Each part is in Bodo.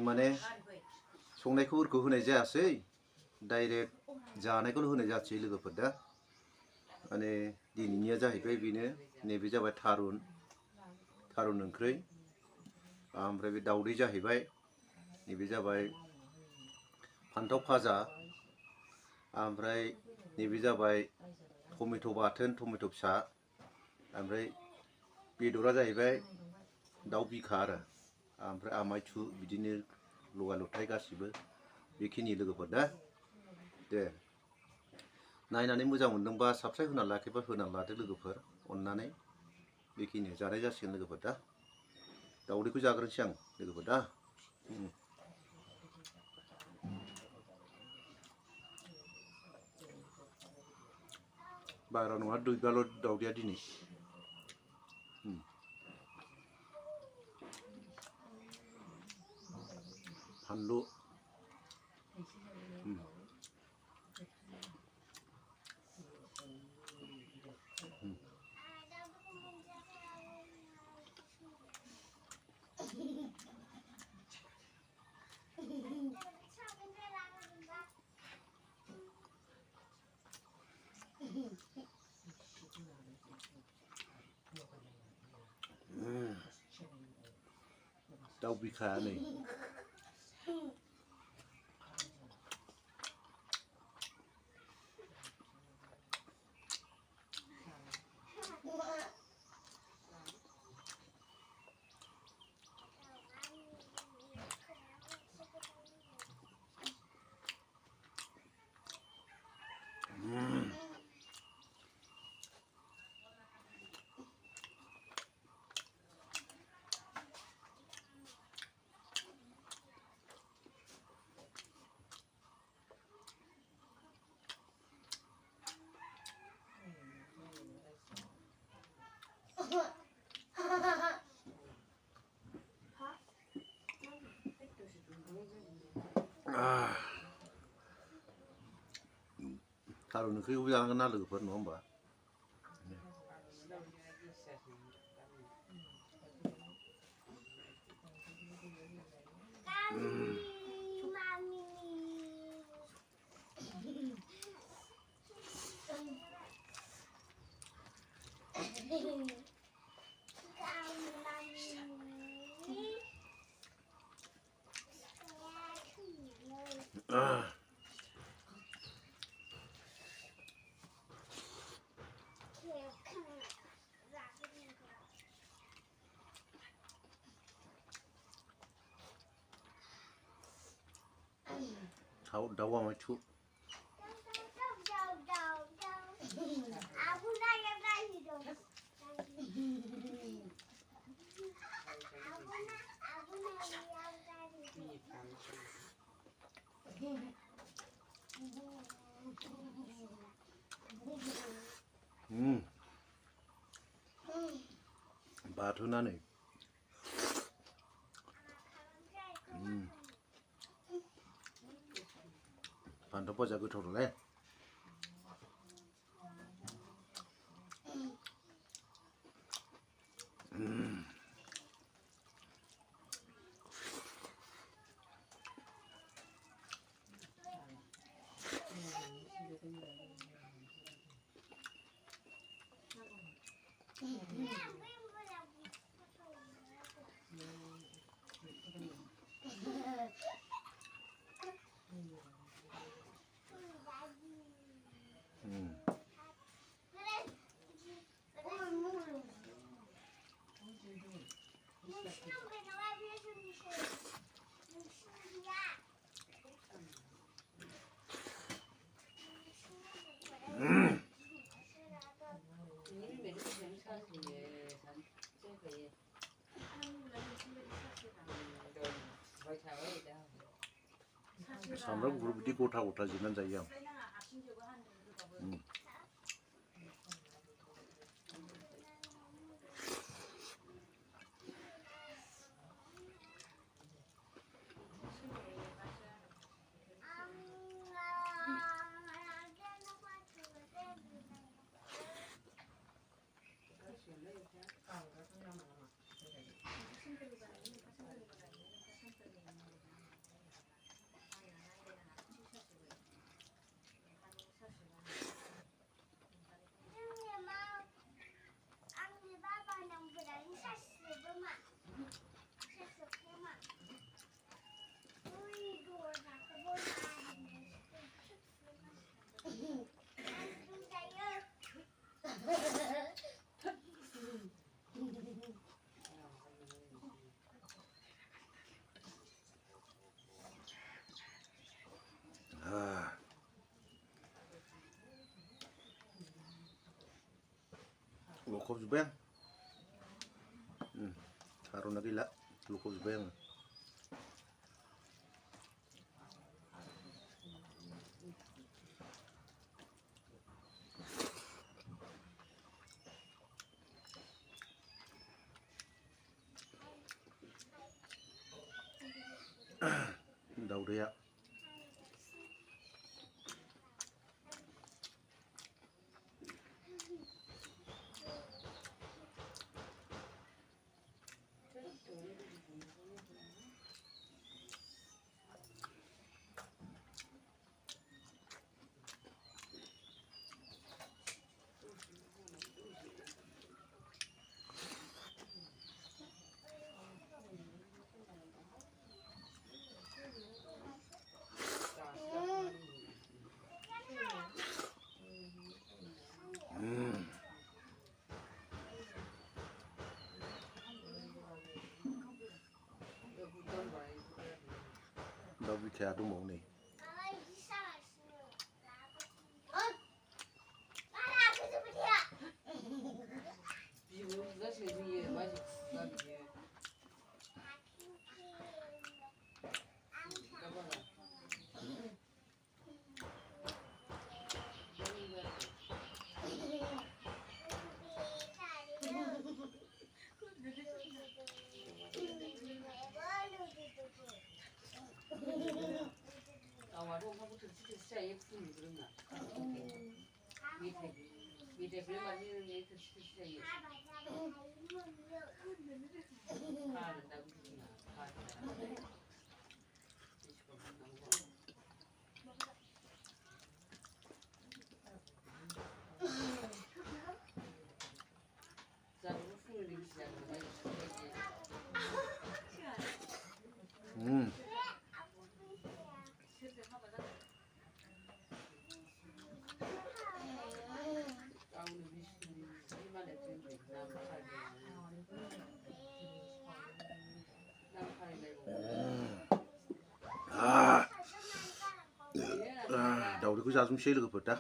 माने संनायखौ फोरखौ होनाय जायासै डाइरेक्ट जानायखौल' होनाय जासै लोगोफोर दा माने दिनैनिया जाहैबाय बेनो नैबे जाबाय थारुन ओंख्रै ओमफ्राय बे दावदै जाहैबाय नैबे जाबाय फान्थाव फाजा ओमफ्राय नैबे जाबाय टमेट' बाथोन टमेट' फिसा ओमफ्राय बेदरा जाहैबाय दाउ बिखा आरो ओमफ्राय आमायथु बिदिनो लगाय लथाय गासिबो बेखिनि लोगोफोर दा दे नायनानै मोजां मोनदोंबा साबस्क्राइब होना लाखिबा होना लादो लोगोफोर अननानै बेखिनि जानाय जासिगोन लोगोफोर दा दावदैखौ जाग्रोनोसै आं लोगोफोर दा बारा नङा दुइगाल' दावदैया दिनै फानलु दाउ बिखा नै थारुन ओंख्रिखौबो जानांगोन ना लोगोफोर नङा होमबा दाउ आमायथु बाथोना नै फान्थाव फाजा गोथावथारलै सामब्राम गुफुर बिदि गथा गथा जिरनानै जायो आं Lukov Zubeng. Taruh lagi lah Lukov Zubeng. Daw dia. Đâu bị theo đúng món này. Đầu thì cứ ra xuống xe được bật đó.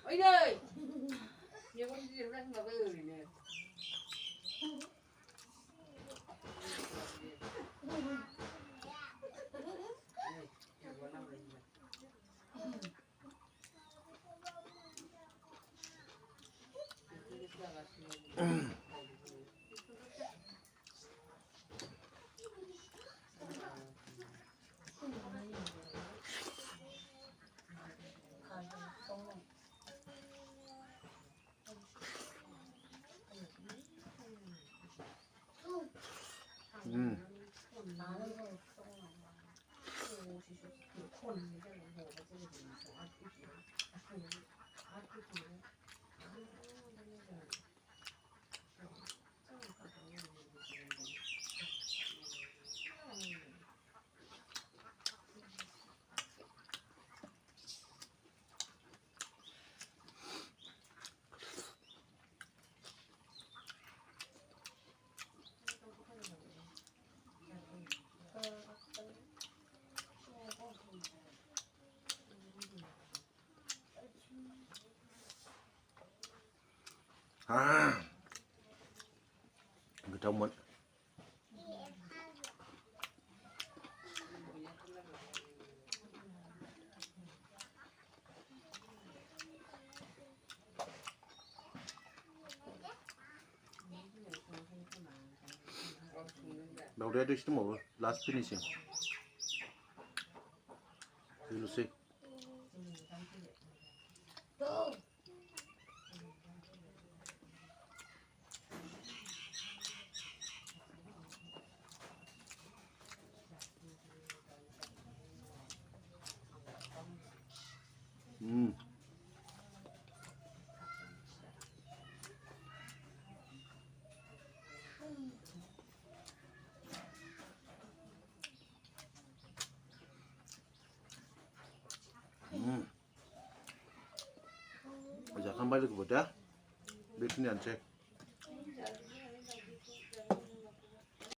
Ôi ơi. Nhiều con gì đang ngồi ở đây nè. Người trong mình Now ready to move. Last finishing. You will see. लोगोफोर दा बेखिनियानोसै